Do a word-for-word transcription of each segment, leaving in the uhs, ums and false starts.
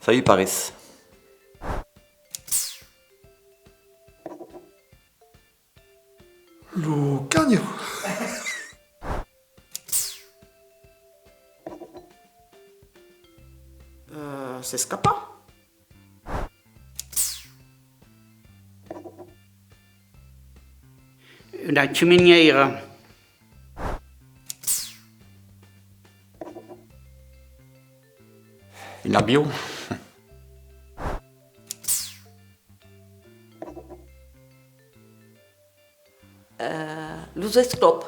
Salut París. Lo canho. Euh, s'escapar. Una chiminièira. Un avion. Eh, los esclòps.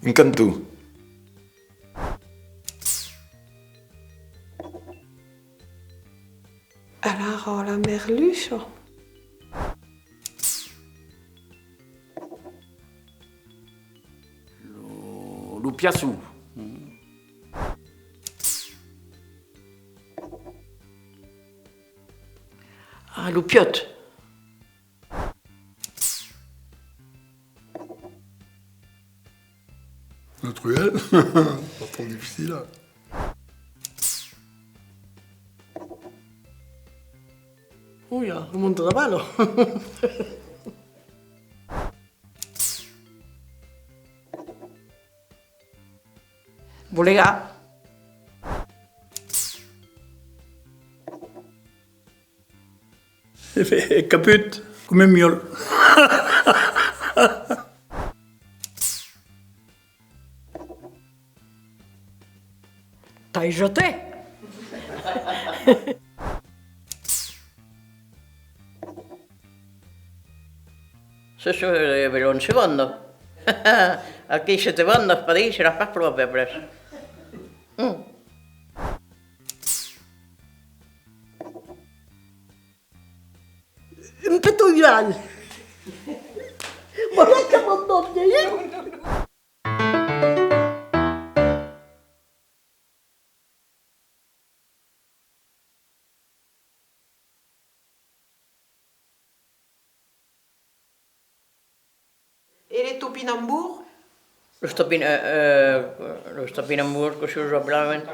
Un canton. Alara, la merluça. Lo, lo piasson. Ah, lo piòt. La truelle. Pas trop difficile, hein. Ui, lo monde de la bala. Bolegar. Caput, coma un miòl. Taisa-te! Se, se, eh, belonche banda. Aquí se te banda, pas dire, serà pas pròpi après. Mm. Un petoiral. Voilà que mon nom de... E le topinambor? Los topin-, eh, eh, los topinambors, cossí los apelavan?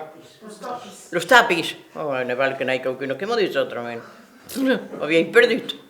Los tapis. Oh, ne val que n'ai qualqu'una que m'o ditz autrament. Aviái perdut.